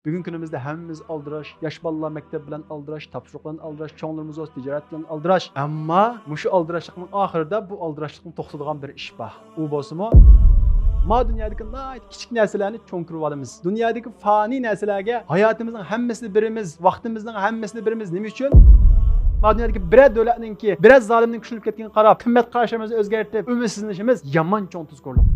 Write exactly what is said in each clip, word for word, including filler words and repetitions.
بۈگۈنكى كۈنىمىزدە ھەممىمىز ئالدىراش، ياش بالىلار مەكتەپ بىلەن ئالدىراش، تاپشۇرۇق بىلەن ئالدىراش، چوڭلىرىمىز بولسا تىجارەت بىلەن ئالدىراش. ئەمما مۇشۇ ئالدىراشلىقنىڭ ئاخىرىدا بۇ ئالدىراشلىقنى توختىتىدىغان بىر ئىش بار. ئۇ بولسىمۇ، ما دۇنيادىكى ناھايىتى كىچىك نەرسىلەرنى چوڭ كۆرۈۋالىمىز. دۇنيادىكى فانىي نەرسىلەرگە ھاياتىمىزنىڭ ھەممىسىنى بېرىمىز، ۋاقتىمىزنىڭ ھەممىسىنى بېرىمىز. نېمە ئۈچۈن؟ ما دۇنيادىكى بىرەر دۆلەتنىڭكى، بىرەر زالىمنىڭ كۈچلىنىپ كەتكىنىگە قاراپ، قىممەت قاراشلىرىمىزنى ئۆزگەرتىپ، ئۈمىدسىزلىنىشىمىز يامان چوڭ تۇزكورلۇق.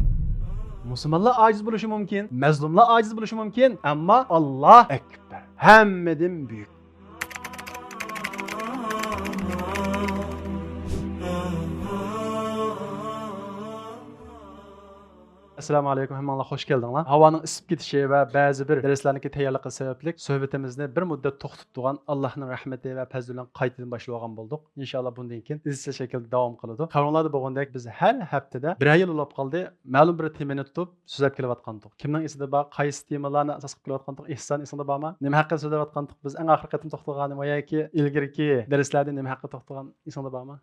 مۇسۇلمانلار ئاجىز بولۇشى مۇمكىن، مەزلۇملار ئاجىز بولۇشى مۇمكىن، ئەمما ئاللا ئەكبەر، ھەممىدىن بۈيۈك. ئەسسالامۇ ئەلەيكۇم، ھەممىڭلار خوش كەلدىڭلار. ھاۋانىڭ ئىسسىپ كېتىشى ۋە بەزى بىر دەرسلەرنىڭكى تەييارلىقى سەۋەبلىك سۆھبىتىمىزنى بىر مۇددەت توختىتىپ تۇرغان، ئاللاھنىڭ رەھمىتى ۋە پەزلى بىلەن قايتىدىن باشلىۋالغان بولدۇق. ئىنشاللا بۇندىن كېيىن ئىزچىل شەكىلدە داۋام قىلىدۇ. خەۋىرىڭلاردا بولغاندەك، بىز ھەر ھەپتىدە بىرەر يىل بولاپ قالدى، مەلۇم بىر تېمىنى تۇتۇپ سۆزلەپ كېلىۋاتقانتۇق. كىمنىڭ ئېسىدە بار، قايسى تېمىلارنى ئاساس قىلىپ كېلىۋاتقانتۇق؟ ئېھسان، ئېسىڭدە بارمۇ؟ نېمە ھەققىدە سۆزلەۋاتقانتۇق؟ بىز ئەڭ ئاخىرقى قېتىم توختالغان ۋە ياكى ئىلگىرىكى دەرسلەردە نېمە ھەققىدە توختالغان ئېسىڭدە بارمۇ؟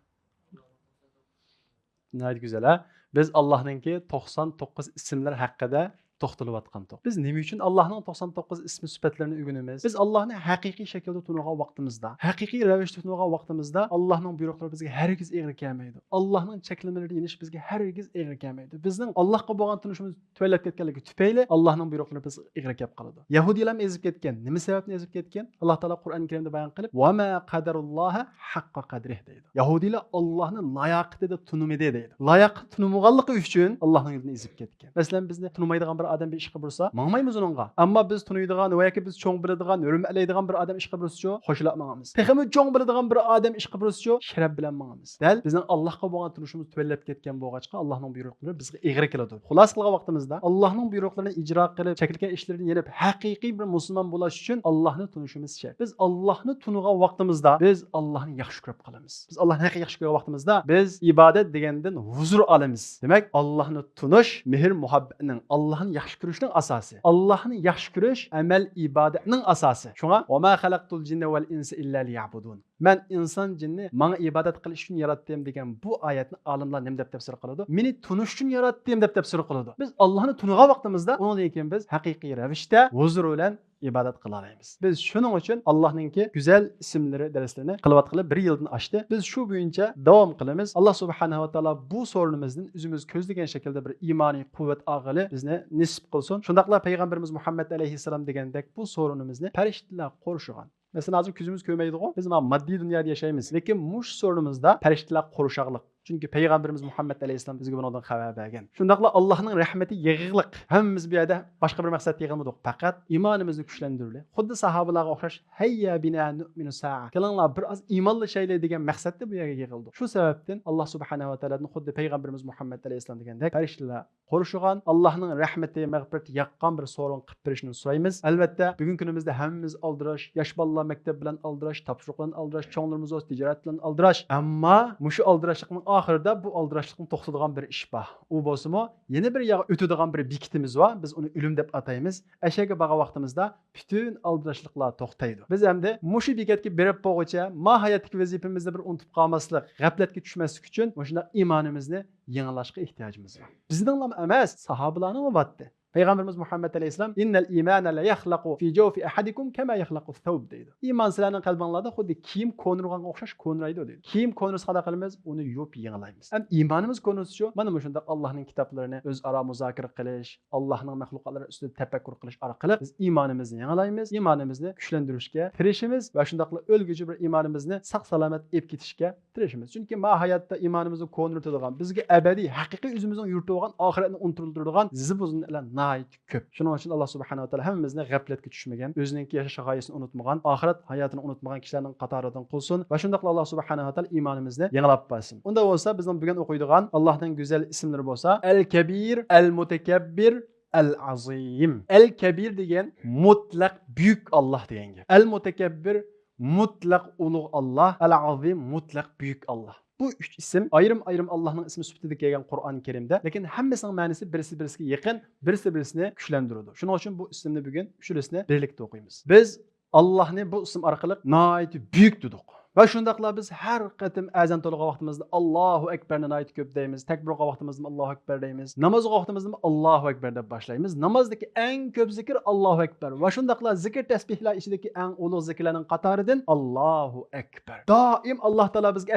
ناھايىتى گۈزەل، ھە؟ بىز ئاللاھنىڭكى توقسان توققۇز ئىسىملىرى ھەققىدە توختىلىۋاتقانتۇق. بىز نېمە ئۈچۈن ئاللاھنىڭ توقسان توققۇز ئىسمى سۈپەتلىرىنى ئۆگىنىمىز؟ بىز ئاللاھنى ھەقىقىي شەكىلدە تونۇغان ۋاقتىمىزدا، ھەقىقىي رەۋىشتە تونۇغان ۋاقتىمىزدا ئاللاھنىڭ بۇيرۇقلىرى بىزگە ھەرگىز ئېغىر كەلمەيدۇ. ئاللاھنىڭ چەكلىمىلىرىدىن يېنىش بىزگە ھەرگىز ئېغىر كەلمەيدۇ. بىزنىڭ ئاللاھقا بولغان تونۇشىمىز تۆۋەنلەپ كەتكەنلىكى تۈپەيلى ئاللاھنىڭ بۇيرۇقلىرى بىزگە ئېغىر كەپ قالىدۇ. يەھۇدىيلارمۇ ئېزىپ كەتكەن. نېمە سەۋەبتىن ئېزىپ كەتكەن؟ ئاللاھ تائالا قۇرئان كەرىمدە بايان قىلىپ، «ۋە ما قەدەرۇللاھە ھەققە قەدرىھ» دەيدۇ. يەھۇدىيلار ئاللاھنى لاياقىتىدا تونۇمىدى دەيدۇ. لاياقىتىدا تونۇمىغانلىقى ئۈچۈن ئاللاھنىڭ يولىدىن ئېزىپ كەتكەن. مەسىلەن، بىزنى تونۇمايدىغان بىر ئادەم بىر ئىشقا بۇرسا، ماڭمايمىز ئۇنىڭغا. ئەمما بىز تونۇيدىغان ۋە ياكى بىز چوڭ بىلىدىغان، ھۆرمەتلەيدىغان بىر ئادەم ئىشقا بۇرسىچۇ، خوشلاپ ماڭىمىز. تېخىمۇ چوڭ بىلىدىغان بىر ئادەم ئىشقا بۇرسىچۇ، شەرەپ بىلەن ماڭىمىز. دەل بىزنىڭ ئاللاھقا بولغان تونۇشىمىز تۆۋەنلەپ كەتكەن بولغاچقا، ئاللاھنىڭ بۇيرۇقلىرى بىزگە ئېغىر كېلىدۇ. خۇلاسە قىلغان ۋاقتىمىزدا، ئاللاھنىڭ بۇيرۇقلىرىنى ئىجرا قىلىپ، چەكلىگەن ئىشلىرىدىن يېنىپ، ھەقىقىي بىر مۇسۇلمان بولاش ئۈچۈن ئاللاھنى تونۇشىمىز شەرت. بىز ئاللاھنى تونۇغان ۋاقتىمىزدا، بىز ئاللاھنى ياخشى كۆرۈپ قالىمىز. بىز ئاللاھنى ھەقىقىي ياخشى كۆرگەن ۋاقتىمىزدا، بىز ئىبادەت دېگەندىن ھۇزۇر ئالىمىز. دېمەك، ئاللاھنى تونۇش مېھىر-مۇھەببەتنىڭ، ئاللاھنى ياخشى كۆرۈشنىڭ ئاساسى. ئاللاھنى ياخشى كۆرۈش ئەمەل ئىبادەتنىڭ ئاساسى. شۇڭا، «ۋە ما خەلەقتۇل جىننە ۋەل ئىنسە ئىللا لىيەبۇدۇن.» مەن ئىنسان جىننى ماڭا ئىبادەت قىلىش ئۈچۈن ياراتتىم دېگەن بۇ ئايەتنى ئالىملار نېمە دەپ تەپسىر قىلىدۇ؟ مېنى تونۇش ئۈچۈن ياراتتىم دەپ تەپسىر قىلىدۇ. بىز ئاللاھنى تونۇغان ۋاقتىمىزدا، ئۇنىڭدىن كېيىن بىز ھەقىقىي رەۋىشتە ھۇزۇر بىلەن ئىبادەت قىلالايمىز. بىز شۇنىڭ ئۈچۈن ئاللاھنىڭكى گۈزەل ئىسىملىرى دەرسلىرىنى قىلىۋاتقىلى بىر يىلدىن ئاشتى. بىز شۇ بويىچە داۋام قىلىمىز. ئاللاھ سۇبھانەھۇ ۋە تائالا بۇ سورۇنىمىزدىن ئۆزىمىز كۆزلىگەن شەكىلدە بىر ئىمانىي قۇۋۋەت ئالغىلى بىزنى نېسىپ قىلسۇن. شۇنداقلا پەيغەمبىرىمىز مۇھەممەد ئەلەيھىسسالام دېگەندەك بۇ سورۇنىمىزنى پەرىشتىلەر قورشىغان. مەسىلەن، ھازىر كۆزىمىز كۆرمەيدىغۇ، بىز مانا ماددىي دۇنيادا ياشايمىز. لېكىن مۇشۇ سورۇنىمىزدا پەرىشتىلەر قورشاقلىق. چۈنكى پەيغەمبىرىمىز مۇھەممەد ئەلەيھىسسالام بىزگە بۇنىڭدىن خەۋەر بەرگەن. شۇنداقلا ئاللاھنىڭ رەھمىتى يېغىقلىق. ھەممىمىز بۇ يەردە باشقا بىر مەقسەتتە يىغىلمىدۇق. پەقەت ئىمانىمىزنى كۈچلەندۈرۈلى. خۇددى ساھابىلارغا ئوخشاش، «ھەييا بىنا نۇئمىنۇ سائە. كېلىڭلار، بىر ئاز ئىمانلىشايلى» دېگەن مەقسەتتە بۇ يەرگە يىغىلدۇق. شۇ سەۋەبتىن ئاللاھ سۇبھانەھۇ ۋە تائالادىن خۇددى پەيغەمبىرىمىز مۇھەممەد ئەلەيھىسسالام دېگەندەك پەرىشتىلەر قورشىغان، ئاللاھنىڭ رەھمىتى، مەغپىرىتى ياغقان بىر سورۇن قىلىپ بېرىشىنى سورايمىز. ئەلۋەتتە، بۈگۈنكى كۈنىمىزدە ھەممىمىز ئالدىراش، ياش بالىلار مەكتەپ بىلەن ئالدىراش، تاپشۇرۇق بىلەن ئالدىراش، چوڭلىرىمىز بولسا تىجارەت بىلەن ئالدىراش. ئەمما مۇشۇ ئالدىراشلىقنىڭ ئاخىرىدا بۇ ئالدىراشلىقنى توختىتىدىغان بىر ئىش بار. ئۇ بولسىمۇ يەنە بىر ياغا ئۆتىدىغان بىر بېكىتىمىز بار. بىز ئۇنى ئۆلۈم دەپ ئاتايمىز. ئەشەگە بارغان ۋاقتىمىزدا پۈتۈن ئالدىراشلىقلار توختايدۇ. بىز ئەمدى مۇشۇ بېكەتكە بېرىپ بولغۇچە ما ھاياتتىكى ۋەزىپىمىزنى بىر ئۇنتۇپ قالماسلىق، غەپلەتكە چۈشمەسلىك ئۈچۈن مۇشۇنداق ئىمانىمىزنى يېڭىلاشقا ئېھتىياجىمىز بار. بىزنىڭلا ئەمەس، ساھابىلارنىڭمۇ بارتتى. پەيغەمبىرىمىز مۇھەممەد ئەلەيھىسسالام، «ئىننەل ئىمانە لەيەخلەقۇ فى جەۋفى ئەھەدىكۇم كەما يەخلەقۇ سەۋب» دەيدۇ. ئىمان سىلەرنىڭ قەلبىڭلاردا خۇددى كىيىم كونىرىغانغا ئوخشاش كونىرايدۇ دەيدۇ. كىيىم كونىرىسا قانداق قىلىمىز؟ ئۇنى يۇيۇپ يېڭىلايمىز. ئەمدى ئىمانىمىز كونىرىسىچۇ؟ مانا مۇشۇنداق ئاللاھنىڭ كىتابلىرىنى ئۆزئارا مۇزاكىرە قىلىش، ئاللاھنىڭ مەخلۇقاتلىرى ئۈستىدە تەپەككۇر قىلىش ئارقىلىق بىز ئىمانىمىزنى يېڭىلايمىز، ئىمانىمىزنى كۈچلەندۈرۈشكە تىرىشىمىز ۋە شۇنداقلا ئۆلگۈچە بىر ئىمانىمىزنى ساق-سالامەت ئېلىپ كېتىشكە تىرىشىمىز. چۈنكى ما ھاياتتا ئىمانىمىزنى كونىرىتىدىغان، بىزگە ئەبەدىي، ھەقىقىي ئۆزىمىزنىڭ يۇرتى بولغان ئاخىرەتنى ئۇنتۇلدۇرىدىغان زىبۇ-زىننىلەر ناھايىتى كۆپ. شۇنىڭ ئۈچۈن ئاللاھ سۇبھانەھۇ ۋە تائالا ھەممىمىزنى غەپلەتكە چۈشمىگەن، ئۆزىنىڭكى ياشاش غايىسىنى ئۇنتۇمىغان، ئاخىرەت ھاياتىنى ئۇنتۇمىغان كىشىلەرنىڭ قاتارىدىن قىلسۇن ۋە شۇنداقلا ئاللاھ سۇبھانەھۇ ۋە تائالا ئىمانىمىزنى يېڭىلاپ بەرسۇن. ئۇنداق بولسا، بىزنىڭ بۈگۈن ئوقۇيدىغان ئاللاھنىڭ گۈزەل ئىسىملىرى بولسا، ئەل كەبىر، ئەل مۇتەكەببىر، ئەل ئازىم. ئەل كەبىر دېگەن مۇتلەق بۈيۈك ئاللاھ دېگەن گەپ. ئەل مۇتەكەببىر مۇتلەق ئۇلۇغ ئاللاھ، ئەل ئازىم مۇتلەق بۈيۈك ئاللاھ. بۇ ئۈچ ئىسىم ئايرىم-ئايرىم ئاللاھنىڭ ئىسمى سۈپىتىدە كەلگەن قۇرئان كەرىمدە، لېكىن ھەممىسىنىڭ مەنىسى بىرسى-بىرسىگە يېقىن، بىرسى-بىرسىنى كۈچلەندۈرىدۇ. شۇنىڭ ئۈچۈن بۇ ئىسىمنى بۈگۈن ئۈچىلىسىنى بىرلىكتە ئوقۇيمىز. بىز ئاللاھنى بۇ ئىسىم ئارقىلىق ناھايىتى بۈيۈك دېدۇق. ۋە شۇنداقلا بىز ھەر قېتىم ئەزان توۋلىغان ۋاقتىمىزدا ئاللاھۇ ئەكبەرنى ناھايىتى كۆپ دەيمىز. تەكبىر ئوقۇغان ۋاقتىمىزدىمۇ ئاللاھۇ ئەكبەر دەيمىز. ناماز ئوقۇغان ۋاقتىمىزدىمۇ ئاللاھۇ ئەكبەر دەپ باشلايمىز. نامازدىكى ئەڭ كۆپ زىكىر ئاللاھۇ ئەكبەر. ۋە شۇنداقلا زىكىر تەسبىھلەر ئىچىدىكى ئەڭ ئۇلۇغ زىكىرلەرنىڭ قاتارىدىن ئاللاھۇ ئەكبەر. دائىم ئاللاھ تائالا بىزگە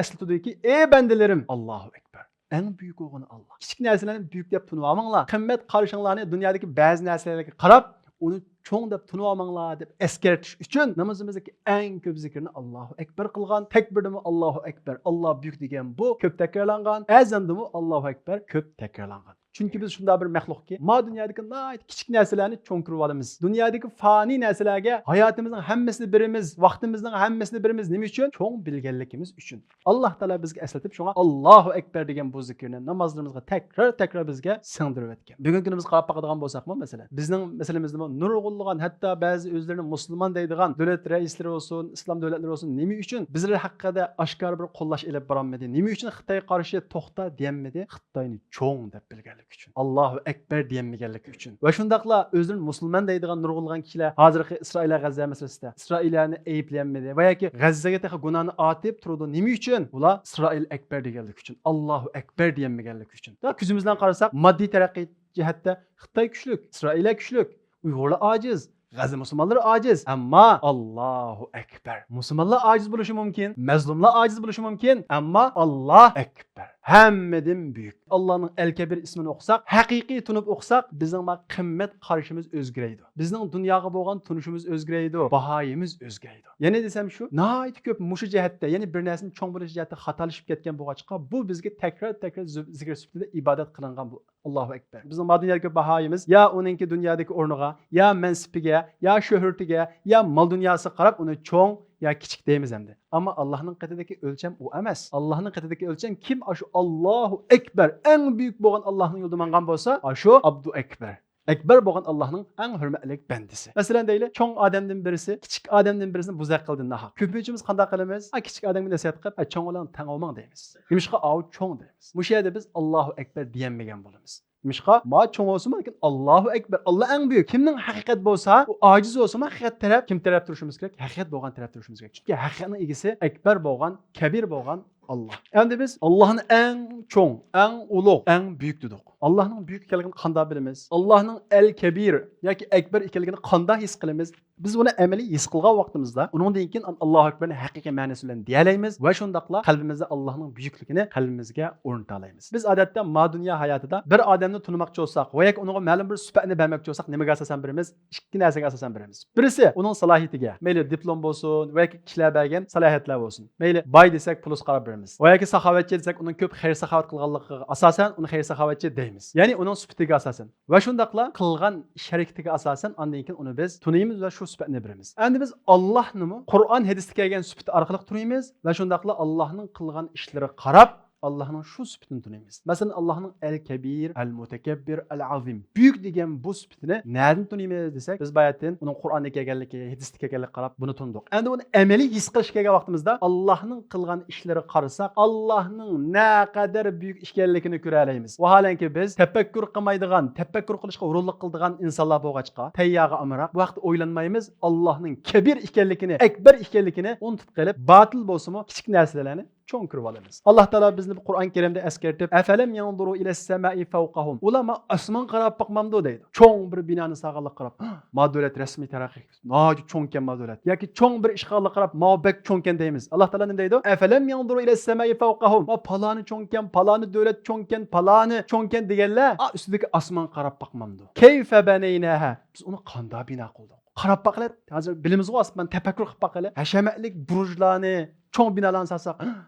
ئەسلىتىدۇكى، ئەي بەندىلىرىم، ئاللاھۇ ئەكبەر. ئەڭ بۈيۈك بولغىنى ئاللاھ. كىچىك نەرسىلەرنى بۈيۈك دەپ تونۇۋالماڭلار. قىممەت قارىشىڭلارنى دۇنيادىكى بەزى نەرسىلەرگە قاراپ، ئۇنى چوڭ دەپ تونۇۋالماڭلار دەپ ئەسكەرتىش ئۈچۈن نامىزىمىزدىكى ئەڭ كۆپ زىكىرنى ئاللاھۇ ئەكبەر قىلغان. تەكبىردىمۇ ئاللاھۇ ئەكبەر، ئاللاھ بۈيۈك دېگەن بۇ كۆپ تەكرارلانغان. ئەزاندىمۇ ئاللاھۇ ئەكبەر كۆپ تەكرارلانغان. چۈنكى بىز شۇنداق بىر مەخلۇقكى، ما دۇنيادىكى ناھايىتى كىچىك نەرسىلەرنى چوڭ كۆرۈۋالىمىز. دۇنيادىكى پانىي نەرسىلەرگە ھاياتىمىزنىڭ ھەممىسىنى بېرىمىز، ۋاقتىمىزنىڭ ھەممىسىنى بېرىمىز. نېمە ئۈچۈن؟ چوڭ بىلگەنلىكىمىز ئۈچۈن. ئاللاھ تائالا بىزگە ئەسلىتىپ، شۇڭا ئاللاھۇ ئەكبەر دېگەن بۇ زىكىرنى نامازلىرىمىزغا تەكرار تەكرار بىزگە سىڭدۈرۈۋەتكەن. بۈگۈنكى كۈنىمىزگە قاراپ باقىدىغان بولساقمۇ، مەسىلەن، بىزنىڭ مەسىلىمىزدىمۇ نۇرغۇنلىغان، ھەتتا بەزى ئۆزلىرىنى مۇسۇلمان دەيدىغان دۆلەت رەئىسلىرى بولسۇن، ئىسلام دۆلەتلىرى بولسۇن، نېمە ئۈچۈن بىزلەر ھەققىدە ئاشكارا بىر قوللاش ئېلىپ بارالمىدى؟ نېمە ئۈچۈن خىتايغا قارشى توختا دېيەلمىدى؟ خىتاينى چوڭ دەپ بىلگەنلىكى ئۈچۈن، ئاللاھۇ ئەكبەر دېيەلمىگەنلىكى ئۈچۈن ۋە شۇنداقلا ئۆزلىرىنى مۇسۇلمان دەيدىغان نۇرغۇنلىغان كىشىلەر ھازىرقى ئىسرائىلىيە غەززە مەسىلىسىدە ئىسرائىلىيەنى ئەيىبلىيەلمىدى ۋە ياكى غەززەگە تېخى گۇناھنى ئارتىپ تۇرىدۇ. نېمە ئۈچۈن؟ ئۇلار ئىسرائىل ئەكبەر دېگەنلىكى ئۈچۈن، ئاللاھۇ ئەكبەر دېيەلمىگەنلىكى ئۈچۈن. كۆزىمىز بىلەن قارىساق، ماددىي تەرەققىي جەھەتتە خىتاي كۈچلۈك، ئىسرائىلىيە كۈچلۈك، ئۇيغۇرلار ئاجىز، غەززە مۇسۇلمانلىرى ئاجىز. ئەمما ئاللاھۇ ئەكبەر. مۇسۇلمانلار ئاجىز بولۇشى مۇمكىن، مەزلۇملار ئاجىز بولۇشى مۇمكىن، ئەمما ئاللاھ ئەكبەر. ھەممىدىن بۈيۈك. ئاللاھنىڭ ئەل كەبىر ئىسمىنى ئوقۇساق، ھەقىقىي تونۇپ ئوقۇساق، بىزنىڭ ما قىممەت قارىشىمىز ئۆزگىرەيدۇ. بىزنىڭ دۇنياغا بولغان تونۇشىمىز ئۆزگىرەيدۇ، باھايىمىز ئۆزگىرەيدۇ. يەنە دېسەم شۇ، ناھايىتى كۆپ مۇشۇ جەھەتتە، يەنى بىر نەرسىنى چوڭ بىلىش جەھەتتە خاتالىشىپ كەتكەن بولغاچقا، بۇ بىزگە تەكرار تەكرار زىكىر سۈپىتىدە ئىبادەت قىلىنغان بۇ. ئاللاھۇ ئەكبەر. بىزنىڭ ما دۇنيادىكى باھايىمىز يا ئۇنىڭكى دۇنيادىكى ئورنىغا، يا مەنسىپىگە، يا شۆھرىتىگە، يا مال دۇنياسىغا قاراپ ئۇنى چوڭ يا كىچىك دەيمىز ئەمدى. ئەمما ئاللاھنىڭ قېتىدىكى ئۆلچەم ئۇ ئەمەس. ئاللاھنىڭ قېتىدىكى ئۆلچەم كىم ئاشۇ ئاللاھۇ ئەكبەر، ئەڭ بۈيۈك بولغان ئاللاھنىڭ يولىدا ماڭغان بولسا، ئاشۇ ئابدۇ ئەكبەر. ئەكبەر بولغان ئاللاھنىڭ ئەڭ ھۆرمەتلىك بەندىسى. مەسىلەن دەيلى، چوڭ ئادەمدىن بىرسى كىچىك ئادەمدىن بىرسىنى بۇزەق قىلدى ناھەق. كۆپىنچىمىز قانداق قىلىمىز؟ ئا، كىچىك ئادەمگە نەسىھەت قىلىپ، ئا، چوڭ بىلەن تەڭ بولماڭ دەيمىز. نېمىشقا ئاۋۇ چوڭ دەيمىز؟ مۇشۇ يەردە بىز ئاللاھۇ ئەكبەر دېيەلمىگەن بولىمىز. نېمىشقا؟ ما چوڭ بولسىمۇ، لېكىن ئاللاھۇ ئەكبەر، ئاللا ئەڭ بۈيۈك. كىمنىڭ ھەقىقەت بولسا، ئۇ ئاجىز بولسىمۇ، ھەقىقەت تەرەپ، كىم تەرەپ تۇرۇشىمىز كېرەك؟ ھەقىقەت بولغان تەرەپ تۇرۇشىمىز كېرەك. چۈنكى ھەقىقەتنىڭ ئىگىسى ئەكبەر بولغان، كەبىر بولغان ئاللا. ئەمدى بىز ئاللانى ئەڭ چوڭ، ئەڭ ئۇلۇغ، ئەڭ بۈيۈك دېدۇق. ئاللانىڭ بۈيۈك ئىكەنلىكىنى قانداق بىلىمىز؟ ئاللانىڭ ئەل كەبىر ياكى ئەكبەر ئىكەنلىكىنى قانداق ھېس قىلىمىز؟ بىز ئۇنى ئەمەلىي ھېس قىلغان ۋاقتىمىزدا، ئۇنىڭدىن كېيىن ئاللاھۇ ئەكبەرنى ھەقىقىي مەنىسى بىلەن دېيەلەيمىز ۋە شۇنداقلا قەلبىمىزدە ئاللاھنىڭ بۈيۈكلۈكىنى قەلبىمىزگە ئورنىتالايمىز. بىز ئادەتتە ما دۇنيا ھاياتىدا بىر ئادەمنى تونۇماقچى بولساق ۋە ياكى ئۇنىڭغا مەلۇم بىر سۈپەتنى بەرمەكچى بولساق، نېمىگە ئاساسەن بېرىمىز؟ ئىككى نەرسىگە ئاساسەن بېرىمىز. بىرسى ئۇنىڭ سالاھىيىتىگە، مەيلى دىپلوم بولسۇن ۋە ياكى كىشىلەر بەرگەن سالاھىيەتلەر بولسۇن. مەيلى باي دېسەك، پۇلىسىغا قاراپ بېرىمىز. ۋە ياكى ساخاۋەتچى دېسەك، ئۇنىڭ كۆپ خەير-ساخاۋەت قىلغانلىقىغا ئاساسەن ئۇنى خەير-ساخاۋەتچى دەيمىز. يەنى ئۇنىڭ سۈپىتىگە ئاساسەن. ۋە شۇنداقلا قىلغان ئىش-ھەرىكىتىگە ئاساسەن ئاندىن كېيىن ئۇنى بىز تونۇيمىز ۋە شۇ سۈپەتنى بېرىمىز. ئەمدى بىز ئاللاھنىمۇ قۇرئان، ھەدىستە كەلگەن سۈپىتى ئارقىلىق تونۇيمىز ۋە شۇنداقلا ئاللاھنىڭ قىلغان ئىشلىرىغا قاراپ ئاللاھنىڭ شۇ سۈپىتىنى تونۇيمىز. مەسىلەن، ئاللاھنىڭ ئەل كەبىر، ئەل مۇتەكەببىر، ئەل ئازىم، بۈيۈك دېگەن بۇ سۈپىتىنى نەدىن تونۇيمىز دېسەك، بىز باياتىن ئۇنىڭ قۇرئاندا كەلگەنلىكى، ھەدىستە كەلگەنلىكىگە قاراپ بۇنى تونۇدۇق. ئەمدى ئۇنى ئەمەلىي ھېس قىلىشقا كەلگەن ۋاقتىمىزدا ئاللاھنىڭ قىلغان ئىشلىرىغا قارىساق، ئاللاھنىڭ نەقەدەر بۈيۈك ئىكەنلىكىنى كۆرەلەيمىز. ۋاھالەنكى، بىز تەپەككۇر قىلمايدىغان، تەپەككۇر قىلىشقا ھۇرۇنلۇق قىلىدىغان ئىنسانلار بولغاچقا، تەيياغا ئامراق، بۇ ھەقتە ئويلانمايمىز. ئاللاھنىڭ كەبىر ئىكەنلىكىنى، ئەكبەر ئىكەنلىكىنى ئۇنتۇپ قېلىپ، باتىل بولسىمۇ، كىچىك نەرسىلەرنى چوڭ كۆرۈۋالىمىز. ئاللاھ تائالا بىزنى قۇرئان كەرىمدە ئەسكەرتىپ، «ئەفەلەم يەنزۇرۇ ئىلەس سەمائى فەۋقەھۇم.» ئۇلار ما ئاسمانغا قاراپ باقمامدۇ دەيدۇ. چوڭ بىر بىنانى سالغانلىققا قاراپ، «ھە، ما دۆلەت رەسمىي تەرەققىي، ناھايىتى چوڭكەن ما دۆلەت.» ياكى چوڭ بىر ئىش قىلغانلىققا قاراپ، «ما بەك چوڭكەن» دەيمىز. ئاللاھ تائالا نېمە دەيدۇ؟ «ئەفەلەم يەنزۇرۇ ئىلەس سەمائى فەۋقەھۇم.» ما پالانى چوڭكەن، پالانى دۆلەت چوڭكەن، پالانى چوڭكەن دېگەنلەر، ئا، ئۈستىدىكى ئاسمانغا قاراپ باقمامدۇ؟ «كەيفە بەنەيناھا.» بىز ئۇنى قانداق بىنا قىلدۇق؟ قاراپ باقىلى، ھازىر بىلىمىزغۇ ئاسمان، تەپەككۇر قىلىپ باقىلى. ھەشەمەتلىك بۇرۇجلارنى، چوڭ بىنالارنى سالساق،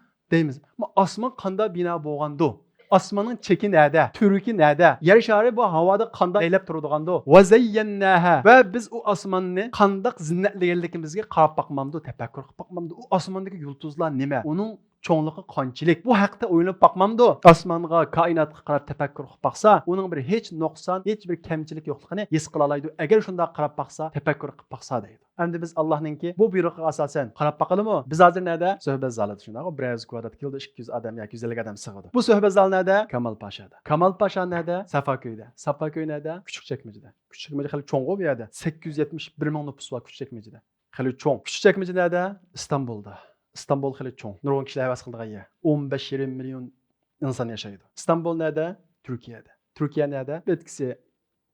دەيمىز. ئاسمان قانداق بىنا بولغاندۇ؟ ئاسماننىڭ چېكى نەدە؟ تۈۋرۈكى نەدە؟ يەر شارى بۇ ھاۋادا قانداق لەيلەپ تۇرىدىغاندۇ؟ ۋە زەييەنناھا. ۋە بىز ئۇ ئاسماننى قانداق زىننەتلىگەنلىكىمىزگە قاراپ باقمامدۇ، تەپەككۇر قىلىپ باقمامدۇ؟ ئۇ ئاسماندىكى يۇلتۇزلار نېمە؟ ئۇنىڭ چوڭلۇقى قانچىلىك؟ بۇ ھەقتە ئويلىنىپ باقمامدۇ؟ ئاسمانغا، كائىناتقا قاراپ تەپەككۇر قىلىپ باقسا، ئۇنىڭ بىر ھېچ نۇقسان، ھېچ بىر كەمچىلىك يوقلۇقىنى ھېس قىلالايدۇ. ئەگەر شۇنداق قاراپ باقسا، تەپەككۇر قىلىپ باقسا دەيدۇ. ئەمدى بىز ئاللاھنىڭكى بۇ بۇيرۇقىغا ئاساسەن قاراپ باقىلىمۇ؟ بىز ھازىر نەدە؟ سۆھبەت زالىدا، شۇنداقغۇ؟ بىر يۈز كۋادرات كېلىدۇ، ئىككى يۈز ئادەم ياكى يۈز ئەللىك ئادەم سىغىدۇ. بۇ سۆھبەت زالى نەدە؟ كامال پاشادا. كامال پاشا نەدە؟ سافاكۆيدە. سافاكۆي نەدە؟ كۈچۈك چەكمىچىدە. كۈچۈك چەكمىچە خېلى چوڭغۇ بۇ يەردە. سەككىز يۈز يەتمىش بىر مىڭ نوپۇس بار كۈچۈك چەكمىچىدە. خېلى چوڭ. كۈچۈك چەكمىچە نەدە؟ ئىستانبۇلدا. ئىستانبۇل خېلى چوڭ، نۇرغۇن كىشىلەر ھەۋەس قىلىدىغان يەر. ئون بەش يېرىم مىليون ئىنسان ياشايدۇ. ئىستانبۇل نەدە؟ تۈركىيەدە. تۈركىيە نەدە؟ بىر قىسمى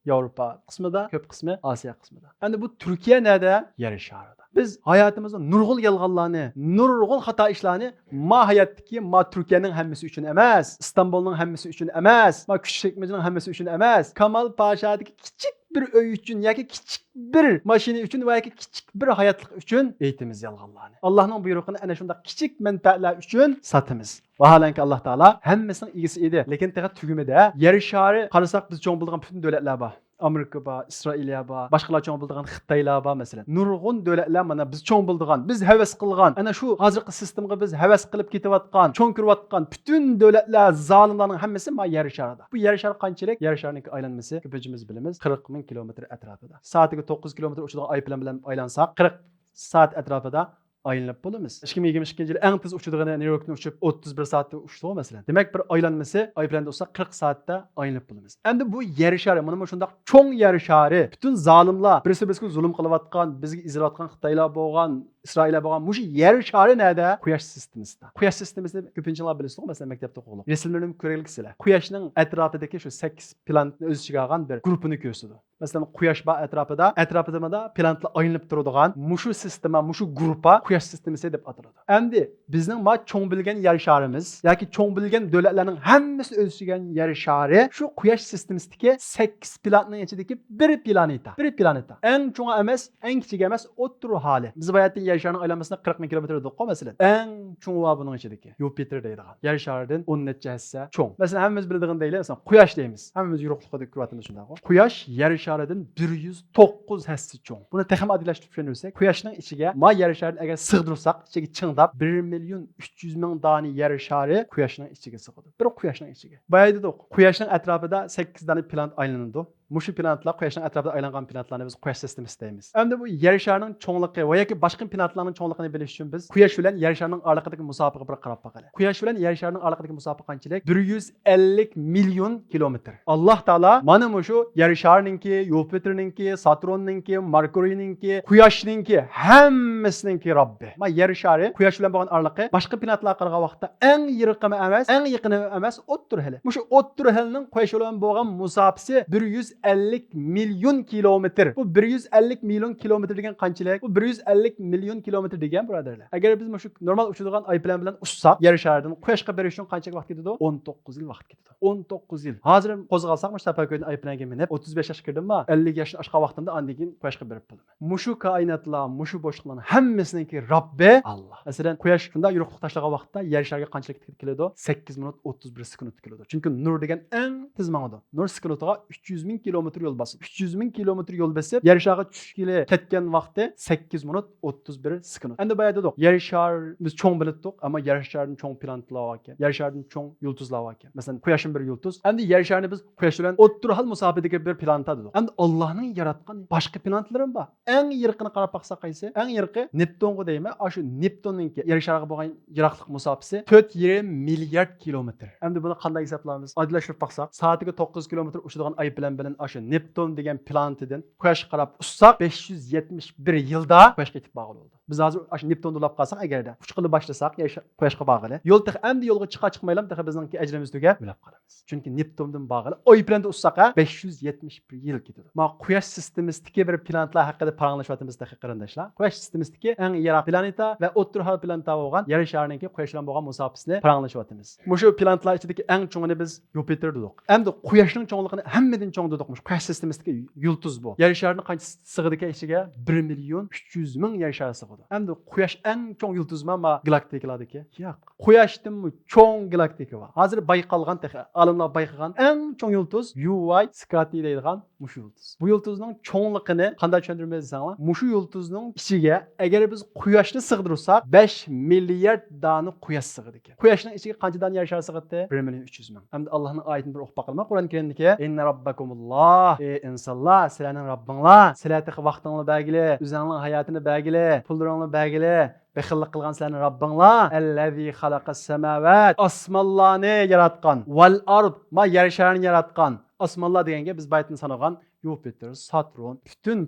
ياۋروپا قىسمىدا، كۆپ قىسمى ئاسىيا قىسمىدا. ئەمدى بۇ تۈركىيە نەدە؟ يەر شارىدا. بىز ھاياتىمىزدا نۇرغۇن يالغانلارنى، نۇرغۇن خاتا ئىشلارنى، ما ھاياتتىكى، ما تۈركىيەنىڭ ھەممىسى ئۈچۈن ئەمەس، ئىستانبۇلنىڭ ھەممىسى ئۈچۈن ئەمەس، ما كۈچۈكچەكمىجىنىڭ ھەممىسى ئۈچۈن ئەمەس، كامال پاشادىكى كىچىك بىر ئۆي ئۈچۈن ياكى كىچىك بىر ماشىنا ئۈچۈن ۋە ياكى كىچىك بىر ھاياتلىق ئۈچۈن ئېيتىمىز يالغانلارنى. ئاللاھنىڭ بۇيرۇقىنى ئەنە شۇنداق كىچىك مەنپەئەتلەر ئۈچۈن ساتىمىز. ۋاھالەنكى، ئاللاھ تائالا ھەممىسىنىڭ ئىگىسى ئىدى. لېكىن تېخى تۈگىمىدى. يەر شارى قارىساق، بىز چوڭ بولىدىغان پۈتۈن دۆلەتلەر بار. ئامېرىكا بار، ئىسرائىلىيە بار، باشقىلار چوڭ بولىدىغان خىتايلار بار، مەسىلەن. نۇرغۇن دۆلەتلەر، مانا، بىز چوڭ بولىدىغان، بىز ھەۋەس قىلغان، ئەنە شۇ ھازىرقى سىستېمىغا بىز ھەۋەس قىلىپ كېتىۋاتقان، چوڭ كۆرۈۋاتقان پۈتۈن دۆلەتلەر، زالىملارنىڭ ھەممىسى ما يەر شارىدا. بۇ يەر شارى قانچىلىك؟ يەر شارىنىڭكى ئايلانمىسى، كۆپىنچىمىز بىلىمىز، قىرىق مىڭ كىلومېتىر ئەتراپىدا. سائىتىگە توققۇز كىلومېتىر ئۇچىدىغان ئايروپىلان بىلەن ئايلانساق، قىرىق سائەت ئەتراپىدا ئايلىنىپ بولىمىز. ئىككى مىڭ يىگىرمە ئىككىنچى يىلى ئەڭ تېز ئۇچىدىغىنى نيۇ يوركتىن ئۇچۇپ، ئوتتۇز بىر سائەتتە ئۇچتىغۇ، مەسىلەن. دېمەك، بىر ئايلانمىسى ئايروپىلاندا ئۇچساق، قىرىق سائەتتە ئايلىنىپ بولىمىز. ئەمدى بۇ يەر شارى، مانا شۇنداق چوڭ يەر شارى، پۈتۈن زالىملار، بىرسى بىرسىگە زۇلۇم قىلىۋاتقان، بىزگە ئېزىلىۋاتقان خىتايلار بولغان، ئىسرائىللار بولغان، مۇشۇ يەر شارى نەدە؟ قۇياش سىستېمىسىدا. قۇياش سىستېمىسىنى كۆپىنچىڭلار بىلىسىزغۇ، مەسىلەن، مەكتەپتە ئوقۇغۇلۇق. رەسىملىرىنى كۆرگىلىكسىلەر. قۇياشنىڭ ئەتراپىدىكى شۇ سەككىز پلانېتنى ئۆز ئىچىگە ئالغان بىر گۇرۇپپىنى كۆرسىتىدۇ. مەسىلەن، قۇياش بار ئەتراپىدا، ئەتراپىدا پلانېتلار ئايلىنىپ تۇرىدىغان مۇشۇ سىستېما، مۇشۇ گۇرۇپپا قۇياش سىستېمىسى دەپ ئاتىلىدۇ. ئەمدى بىزنىڭ ما چوڭ بىلگەن يەر شارىمىز ياكى چوڭ بىلگەن دۆلەتلەرنىڭ ھەممىسى ئۆز ئىچىگە ئالغان يەر شارى شۇ قۇياش سىستېمىسىدىكى سەككىز پلانېتنىڭ ئىچىدىكى بىر پلانېتا. بىر پلانېتا. ئەڭ چوڭى ئەمەس، ئەڭ كىچىكى ئەمەس، ئوتتۇرا ھالى. بىز باياتىن يەر شارىنىڭ ئايلانمىسىنى قىرىق مىڭ كىلومېتىر دېدۇققۇ، مەسىلەن. ئەڭ چوڭى بار بۇنىڭ ئىچىدىكى. يۇپىتېر دەيدىغان. يەر شارىدىن ئون نەچچە ھەسسە چوڭ. مەسىلەن، ھەممىمىز بىلىدىغىنى دەيلى، مەسىلەن، قۇياش دەيمىز. ھەممىمىز يورۇقلۇقىدا كۆرۈۋاتىمىز شۇنداقغۇ. قۇياش يەر شارىدىن بىر يۈز توققۇز ھەسسە چوڭ. بۇنى تېخىمۇ ئاددىيلاشتۇرۇپ چۈشەندۈرسەك، قۇياشنىڭ ئىچىگە ما يەر شارىنى ئەگەر سىغدۇرساق، ئىچىگە چىڭداپ، بىر مىليون ئۈچ يۈز مىڭ دانە يەر شارى قۇياشنىڭ ئىچىگە سىغىدۇ. بىر قۇياشنىڭ ئىچىگە. بايا دېدۇق، قۇياشنىڭ ئەتراپىدا سەككىز دانە پلانېت ئايلىنىدۇ. مۇشۇ پلانېتلار، قۇياشنىڭ ئەتراپىدا ئايلانغان پلانېتلارنى بىز قۇياش سىستېمىسى دەيمىز. ئەمدى بۇ يەر شارىنىڭ چوڭلۇقى ۋە ياكى باشقا پلانېتلارنىڭ چوڭلۇقىنى بىلىش ئۈچۈن بىز قۇياش بىلەن يەر شارىنىڭ ئارىلىقىدىكى مۇساپىگە بىر قاراپ باقايلى. قۇياش بىلەن يەر شارىنىڭ ئارىلىقىدىكى مۇساپە قانچىلىك؟ بىر يۈز ئەللىك مىليون كىلومېتىر. ئاللاھ تائالا مانا مۇشۇ يەر شارىنىڭكى، يۇپىتېرنىڭكى، ساتۇرننىڭكى، ماركۇرىينىڭكى، قۇياشنىڭكى، ھەممىسىنىڭكى رەببى. ما يەر شارى قۇياش بىلەن بولغان ئارىلىقى باشقا پلانېتلارغا قارىغان ۋاقىتتا ئەڭ يېرىقىمۇ ئەمەس، ئەڭ يېقىنىمۇ ئەمەس، ئوتتۇرا ھېلى. مۇشۇ ئوتتۇرا ھېلىنىڭ قۇياش بىلەن بولغان مۇساپىسى بىر يۈز ئەللىك مىليون كىلومېتىر. بۇ بىر يۈز ئەللىك مىليون كىلومېتىر دېگەن قانچىلىك؟ بۇ بىر يۈز ئەللىك مىليون كىلومېتىر دېگەن، بۇرادەرلەر. ئەگەر بىز مۇشۇ نورمال ئۇچىدىغان ئايروپىلان بىلەن ئۇچساق، يەر شارىدىن قۇياشقا بېرىش ئۈچۈن قانچە ۋاقىت كېتىدۇ؟ ئون توققۇز يىل ۋاقىت كېتىدۇ. ئون توققۇز يىل. ھازىر قوزغالساق، مۇشۇ سەپەركۆيدىن ئايروپىلانغا مىنىپ، ئوتتۇز بەش ياشقا كىردىمما، ئەللىك ياشتىن ئاشقان ۋاقتىمدا ئاندىن كېيىن قۇياشقا بېرىپ بولىمەن. مۇشۇ كائىناتلار، مۇشۇ بوشلۇقلارنىڭ ھەممىسىنىڭكى رەببى ئاللاھ. مەسىلەن، قۇياش شۇنداق يورۇقلۇق تاشلىغان ۋاقىتتا يەر شارىغا قانچىلىك كېلىدۇ؟ سەككىز مىنۇت ئوتتۇز بىر سېكۇنت كېلىدۇ. چۈنكى نۇر دېگەن ئەڭ تېز ماڭىدۇ. نۇر سېكۇنتىغا ئۈچ يۈز مىڭ كىلومېتىر يول باسىدۇ. ئۈچ يۈز مىڭ كىلومېتىر يول بېسىپ، يەر شارىغا چۈشكىلى كەتكەن ۋاقتى سەككىز مىنۇت ئوتتۇز بىر سېكۇنت. ئەمدى بايا دېدۇق، يەر شار، بىز چوڭ بىلەتتۇق، ئەمما يەر شارىدىن چوڭ پلانېتلار باركەن، يەر شارىدىن چوڭ يۇلتۇزلار باركەن. مەسىلەن، قۇياشمۇ بىر يۇلتۇز. ئەمدى يەر شارىنى بىز قۇياش بىلەن ئوتتۇرا ھال مۇساپىدىكى بىر پلانېتا دېدۇق. ئەمدى ئاللاھنىڭ ياراتقان باشقا پلانېتلىرىمۇ بار. ئەڭ يېرىقىنى قاراپ باقساق قايسى؟ ئەڭ يېرىقى نېپتۇنغۇ دەيمەن. ئاشۇ نېپتۇننىڭكى يەر شارىغا بولغان يىراقلىق مۇساپىسى تۆت يېرىم مىليارد كىلومېتىر. ئەمدى بۇنى قانداق ھېسابلايمىز؟ ئاددىيلاشتۇرۇپ باقساق، سائىتىگە توققۇز كىلومېتىر ئۇچىدىغان ئايروپىلان بىلەن ئاشۇ نېپتۇن دېگەن پلانېتىدىن قۇياشقا قاراپ ئۇچساق، بەش يۈز يەتمىش بىر يىلدا قۇياشقا يېتىپ بارغىلى بولىدۇ. بىز ھازىر ئاشۇ نېپتۇندا ئۇلاپ قالساق ئەگەردە، ئۇچقىلى باشلىساق، يەر شا-، قۇياشقا بارغىلى. يول تېخى ئەمدى يولغا چىقا چىقمايلام، تېخى بىزنىڭكى ئەجرىمىز تۈگەپ ئۆلۈپ قالىمىز. چۈنكى نېپتۇندىن بارغىلى ئايروپىلاندا ئۇچساق، ھە، بەش يۈز يەتمىش بىر يىل كېتىدۇ. مانا قۇياش سىستېمىسىدىكى بىر پلانېتلار ھەققىدە پاراڭلىشىۋاتىمىز تېخى، قېرىنداشلار. قۇياش سىستېمىسىدىكى ئەڭ يىراق پلانېتا ۋە ئوتتۇرا ھال پلانېتا بولغان يەر شارىنىڭكى قۇياش بىلەن بولغان مۇساپىسىنى پاراڭلىشىۋاتىمىز. مۇشۇ پلانېتلار ئىچىدىكى ئەڭ چوڭىنى بىز يۇپىتېر دېدۇق. ئەمدى قۇياشنىڭ چوڭلۇقىنى ھەممىدىن چوڭ دېدۇق. مۇشۇ قۇياش سىستېمىسىدىكى يۇلتۇز بۇ. يەر شارىدىن قانچە سىغىدىكەن ئىچىگە؟ بىر مىليون ئۈچ يۈز مىڭ يەر شارى سىغىدۇ. ئەمدى قۇياش ئەڭ چوڭ يۇلتۇزما، ما گالاكتىكىلاردىكى؟ ياق. قۇياشتىنمۇ چوڭ گالاكتىكا بار. ھازىر بايقالغان تېخى، ئالىملار بايقىغان ئەڭ چوڭ يۇلتۇز يۇۋاي سكاتى دەيدىغان مۇشۇ يۇلتۇز. بۇ يۇلتۇزنىڭ چوڭلۇقىنى قانداق چۈشەندۈرىمىز دېسەڭلار، مۇشۇ يۇلتۇزنىڭ ئىچىگە ئەگەر بىز قۇياشنى سىغدۇرساق، بەش مىليارد دانە قۇياش سىغىدىكەن. قۇياشنىڭ ئىچىگە قانچە دانە يەر شارى سىغاتتى؟ بىر مىليون ئۈچ يۈز مىڭ. ئەمدى ئاللاھنىڭ ئايىتىنى بىر ئوقۇپ باقايلىما، قۇرئان كەرىمدىكى، ئىننە رەببەكۇمۇللاھ، ئى ئىنسانلار، سىلەرنىڭ رەببىڭلار، سىلەر تېخى ۋاقتىڭلار بەرگىلى، ئۆزەڭلارنىڭ ھاياتىنى بەرگىلى، پۇللىرىڭلار بەرگىلى، بېخىللىق قىلغان سىلەرنىڭ رەببىڭلار، ئەللەزى خەلەقەس سەماۋات، ئاسمانلارنى ياراتقان، ۋەل ئارض، ما يەر شارىنى ياراتقان، ئاسمانلار دېگەنگە بىز بايىتىن سانىغان يۇپىتېر، ساتۇرن، پۈتۈن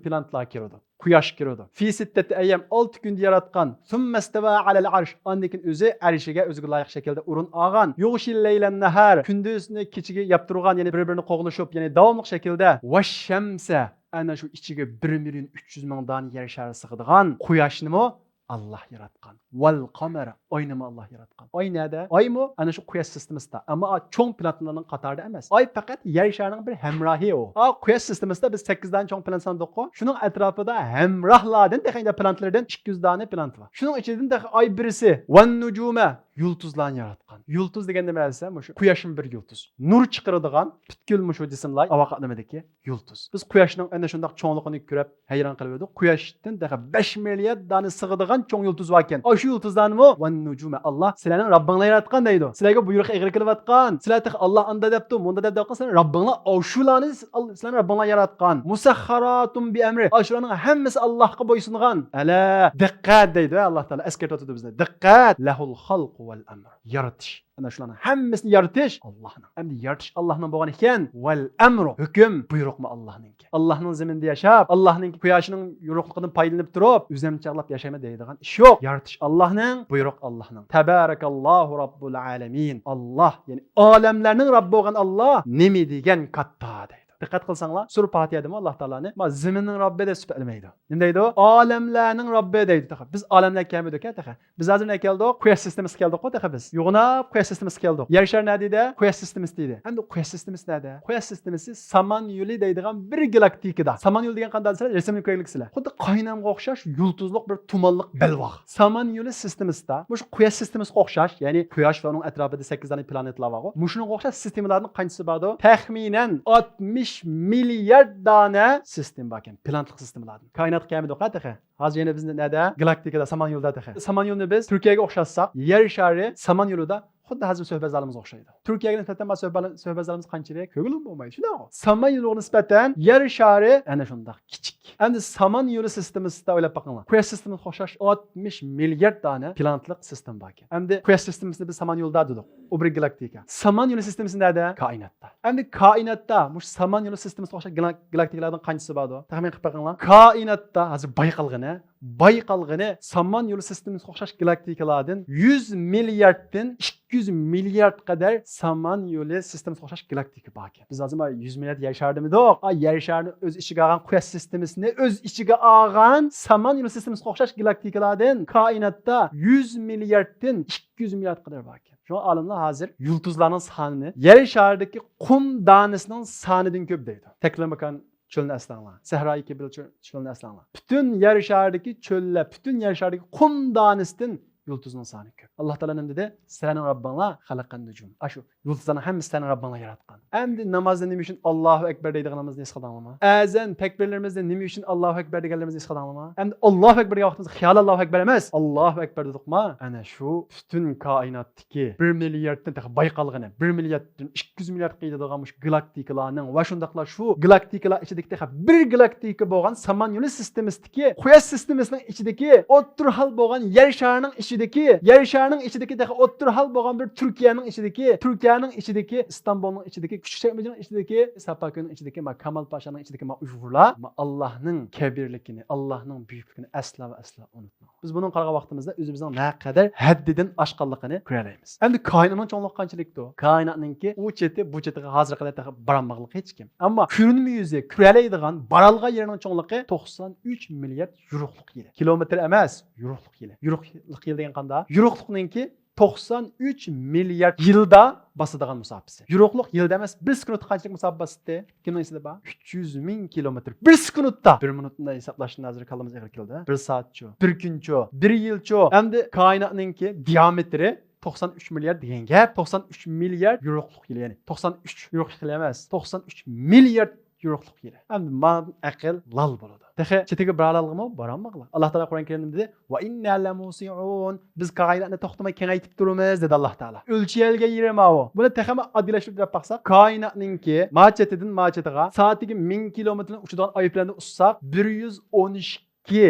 پلانېتلار كىرىدۇ. قۇياش كىرىدۇ. في ستة أيام، ئالتە كۈندە ياراتقان. ثم استوى على العرش، ئاندىن كېيىن ئۆزى ئەرشىگە ئۆزىگە لايىق شەكىلدە ئورۇن ئالغان. يغشي الليل النهار، كۈندۈزنى كېچىگە ياپتۇرغان، يەنى بىر-بىرىنى قوغلىشىپ، يەنى داۋاملىق شەكىلدە. والشمس، ئەنە شۇ ئىچىگە بىر مىليون ئۈچ يۈز مىڭ دانە يەر شارى سىغىدىغان قۇياشنىمۇ ئاللاھ ياراتقان. والقمر، ئاينىمۇ ئاللاھ ياراتقان. ئاي نەدە؟ ئايمۇ ئەنە شۇ قۇياش سىستېمىسىدا، ئەمما ئا، چوڭ پلانېتلارنىڭ قاتارىدا ئەمەس. ئاي پەقەت يەر شارىنىڭ بىر ھەمراھى ئۇ. ئا، قۇياش سىستېمىسىدا بىز سەككىز دانە چوڭ پلانېت ساندۇققۇ. شۇنىڭ ئەتراپىدا ھەمراھلاردىن تېخى پلانېتلىرىدىن ئىككى يۈز دانە پلانېت بار. شۇنىڭ ئىچىدىن تېخى ئاي بىرسى. والنجوم، يۇلتۇزلارنى ياراتقان. يۇلتۇز دېگەن نېمە دېسە، مۇشۇ قۇياشمۇ بىر يۇلتۇز. نۇر چىقىرىدىغان پۈتكۈل مۇشۇ جىسىملار ھاۋا قاتلىمىدىكى يۇلتۇز. بىز قۇياشنىڭ ئەنە شۇنداق چوڭلۇقىنى كۆرۈپ ھەيران قېلىۋىدۇق. قۇياشتىن تېخى بەش مىليارد دانە سىغىدىغان چوڭ يۇلتۇز باركەن. ئاشۇ يۇلتۇزلارنىمۇ، والنجوم، ئاللاھ سىلەرنىڭ رەببىڭلار ياراتقان دەيدۇ. سىلەرگە بۇيرۇق ئېغىر كېلىۋاتقان، سىلەر تېخى ئاللاھ ئاندا دەپتۇ، مۇندا دەپ دەۋاتقان، سىلەرنىڭ رەببىڭلار ئاشۇلارنى، سىلەرنىڭ رەببىڭلار ياراتقان. مسخرات بأمره، ئاشۇلارنىڭ ھەممىسى ئاللاھقا بويسۇنغان. ئەلا، دىققەت دەيدۇ، ئاللاھ تائالا ئەسكەرتىۋاتىدۇ بىزنى. دىققەت، لەھۇل خەلقۇ ۋەل ئەمر، يارىتىش. ئەنە شۇلارنىڭ ھەممىسىنى يارىتىش ئاللاھنىڭ. ئەمدى يارىتىش ئاللاھنىڭ بولغان ئىكەن، ۋەل ئەمرۇ، ھۆكۈم، بۇيرۇقمۇ ئاللاھنىڭكى. ئاللاھنىڭ زېمىنىدا ياشاپ، ئاللاھنىڭ قۇياشىنىڭ يورۇقلۇقىدىن پايدىلىنىپ تۇرۇپ، ئۆزۈم چاغلاپ ياشايمەن دەيدىغان ئىش يوق. يارىتىش ئاللاھنىڭ، بۇيرۇق ئاللاھنىڭ. تەبارەكاللاھۇ رەببۇل ئالەمىن. ئاللاھ، يەنى ئالەملەرنىڭ رەببى بولغان ئاللاھ نېمە دېگەن كاتتا دەيدۇ. دىققەت قىلساڭلار، سۈرە پاتىھەدىمۇ ئاللاھ تائالانى، ما، زېمىننىڭ رەببى دەپ سۈپەتلىمەيدۇ. نېمە دەيدۇ؟ ئالەملەرنىڭ رەببى دەيدۇ. تېخى بىز ئالەملەرگە كەلمىدۇق-ھە تېخى. بىز ھازىر نەگە كەلدۇق؟ قۇياش سىستېمىسىغا كەلدۇق-قۇ تېخى بىز. يوغىناپ قۇياش سىستېمىسىغا كەلدۇق. يەر شارى نەدە ئىدى؟ قۇياش سىستېمىسىدا ئىدى. ئەمدى قۇياش سىستېمىسى نەدە؟ قۇياش سىستېمىسى سامان يولى دەيدىغان بىر گالاكتىكىدا. سامان يولى دېگەن قانداق دېسىلەر، رەسىمنى كۆرەيلىك سىلەر. خۇددى قاينامغا ئوخشاش يۇلتۇزلۇق بىر تۇمانلىق بەلباغ. سامان يولى سىستېمىسىدا، مۇشۇ قۇياش سىستېمىسىغا ئوخشاش، يەنى قۇياش ۋە ئۇنىڭ ئەتراپىدا سەككىز دانە پلانېتلار بارغۇ. مۇشۇنىڭغا ئوخشاش سىستېمىلاردىن قانچىسى باردۇ؟ تەخمىنەن ئاتمىش مىليارد دانە سىستېما باركەن، پلانېتلىق سىستېمىلاردىن. كائىناتقا كەلمىدۇق-ھە تېخى. ھازىر يەنە بىز نەدە؟ گالاكتىكىدا، سامان يولىدا تېخى. سامان يولىنى بىز تۈركىيەگە ئوخشاتساق، يەر شارى سامان يولىدا خۇددى ھازىر سۆھبەتزالىمىزغا ئوخشايدۇ. تۈركىيەگە نىسبەتەن ما سۆھبەتزالىمىز قانچىلىك؟ كۆڭۈلۈم بولمايدۇ، شۇنداقغۇ. سامان يولىغا نىسبەتەن يەر شارى ئەنە شۇنداق كىچىك. ئەمدى سامان يولى سىستېمىسىدا ئويلاپ بېقىڭلار. قۇياش سىستېمىسىغا ئوخشاش ئاتمىش مىليارد دانە پلانېتلىق سىستېما باركەن. ئەمدى قۇياش سىستېمىسىنى بىز سامان يولىدا دېدۇق. ئۇ بىر گالاكتىكا. سامان يولى سىستېمىسى نەدە؟ كائىناتتا. ئەمدى كائىناتتا مۇشۇ سامان يولى سىستېمىسىغا ئوخشاش گالا-، گالاكتىكىلاردىن قانچىسى باردۇ؟ تەخمىن قىلىپ بېقىڭلار. كائىناتتا ھازىر بايقالغىنى، بايقالغىنى سامان يولى سىستېمىسىغا ئوخشاش گالاكتىكىلاردىن يۈز مىلياردتىن ئىككى يۈز مىليارد قەدەر سامان يولى سىستېمىسىغا ئوخشاش گالاكتىكا باركەن. بىز ھازىر ما يۈز مىليارد يەر شارى دېمىدۇق. ئا، يەر شارىنى ئۆز ئىچىگە ئالغان قۇياش سىستېمىسىنى ئۆز ئىچىگە ئالغان سامان يولى سىستېمىسىغا ئوخشاش گالاكتىكىلاردىن كائىناتتا يۈز مىلياردتىن ئىككى يۈز مىليارد قەدەر باركەن. شۇڭا ئالىملار ھازىر يۇلتۇزلارنىڭ سانىنى يەر شارىدىكى قۇم دانىسىنىڭ سانىدىن كۆپ دەيدۇ. تەكلىماكان چۆلىنى ئەسلەڭلار. سەھرائى كەبىر چۆ-، چۆلىنى ئەسلەڭلار. پۈتۈن يەر شارىدىكى چۆللەر، پۈتۈن يەر شارىدىكى قۇم دانىسىدىن يۇلتۇزنىڭ سانى كۆپ. ئاللاھ تائالا نېمە دېدى؟ سىلەرنىڭ رەببىڭلار خەلەقەن نۇجۇم. ئاشۇ يۇلتۇزلارنىڭ ھەممىسى سىلەرنىڭ رەببىڭلار ياراتقان. ئەمدى نامازدا نېمە ئۈچۈن ئاللاھۇ ئەكبەر دەيدىغىنىمىزنى ھېس قىلدىڭلارمۇ؟ ئەزان تەكبىرلىرىمىزدە نېمە ئۈچۈن ئاللاھۇ ئەكبەر دېگەنلىرىمىزنى ھېس قىلدىڭلارمۇ؟ ئەمدى ئاللاھۇ ئەكبەر دېگەن ۋاقتىمىزدا خىيالەن ئاللاھۇ ئەكبەر ئەمەس، ئاللاھۇ ئەكبەر دېدۇقما؟ ئەنە شۇ پۈتۈن كائىناتتىكى بىر مىلياردتىن تېخى بايقالغىنى، بىر مىلياردتىن ئىككى يۈز مىلياردقا يېتىدىغان مۇشۇ گالاكتىكىلارنىڭ ۋە شۇنداقلا شۇ گالاكتىكىلار ئىچىدىكى تېخى بىر گالاكتىكا بولغان سامان يولى سىستېمىسىدىكى، قۇياش سىستېمىسىنىڭ ئىچىدىكى، ئوتتۇرا ھال بولغان يەر شارىنىڭ ئىچىدىكى، يەر شارىنىڭ ئىچىدىكى تېخى ئوتتۇرا ھال بولغان بىر تۈركىيەنىڭ ئىچىدىكى، تۈركىيەنىڭ ئىچىدىكى، ئىستانبۇلنىڭ ئىچىدىكى، كۈچۈك چەكمىجىنىڭ ئىچىدىكى، ساپاكۆلنىڭ ئىچىدىكى، ما كامال پاشانىڭ ئىچىدىكى ما ئۇيغۇرلار، ما ئاللاھنىڭ كەبىرلىكىنى، ئاللاھنىڭ بۈيۈكلۈكىنى ئەسلا ۋە ئەسلا ئۇنتۇماڭ. بىز بۇنىڭغا قارىغان ۋاقتىمىزدا ئۆزىمىزنىڭ نەقەدەر ھەددىدىن ئاشقانلىقىنى كۆرەلەيمىز. ئەمدى كائىناتنىڭ چوڭلۇقى قانچىلىكتۇ؟ كائىناتنىڭكى ئۇ چېتى، بۇ چېتىغا ھازىرغا قەدەر تېخى بارالمىغانلىقى ھېچكىم. ئەمما كۆرۈنمە يۈزى، كۆرەلەيدىغان، بارالغان يېرىنىڭ چوڭلۇقى توقسان ئۈچ مىليارد يورۇقلۇق يىلى. كىلومېتىر ئەمەس، يورۇقلۇق يىلى. يورۇقلۇق يىلى دېگەن قانداق؟ يورۇقلۇقنىڭكى توقسان ئۈچ مىليارد يىلدا باسىدىغان مۇساپىسى. يورۇقلۇق يىلدا ئەمەس، بىر سېكۇنتتا قانچىلىك مۇساپە باسىتتى؟ كىمنىڭ ئېسىدە بار؟ ئۈچ يۈز مىڭ كىلومېتىر. بىر سېكۇنتتا! بىر مىنۇتنى ھېسابلاشتىن ھازىر كاللىمىز ئېغىر كېلىدۇ. بىر سائەتچۇ؟ بىر كۈنچۇ؟ بىر يىلچۇ؟ ئەمدى كائىناتنىڭكى دىئامېتىرى توقسان ئۈچ مىليارد دېگەن گەپ. توقسان ئۈچ مىليارد يورۇقلۇق يىلى، يەنى توقسان ئۈچ يورۇقلۇق يىلى ئەمەس، توقسان ئۈچ مىليارد يورۇقلۇق يىلى. ئەمدى مانا ئەقىل لال بولىدۇ. تېخى چېتىگە بارالىغىمۇ بارالمىغىلا. ئاللاھ تائالا قۇرئان كەرىمدە دېدى، ۋە ئىننا لەمۇسىئۇن. بىز كائىناتنى توختىماي كېڭەيتىپ تۇرىمىز، دېدى ئاللاھ تائالا. ئۆلچىيەلگەن يېرى ماۋۇ. بۇنى تېخىمۇ ئاددىيلاشتۇرۇپ دەپ باقساق، كائىناتنىڭكى ما چېتىدىن ما چېتىغا سائىتىگە مىڭ كىلومېتىردىن ئۇچىدىغان ئايروپىلاننى ئۇچساق، بىر يۈز ئون ئىككى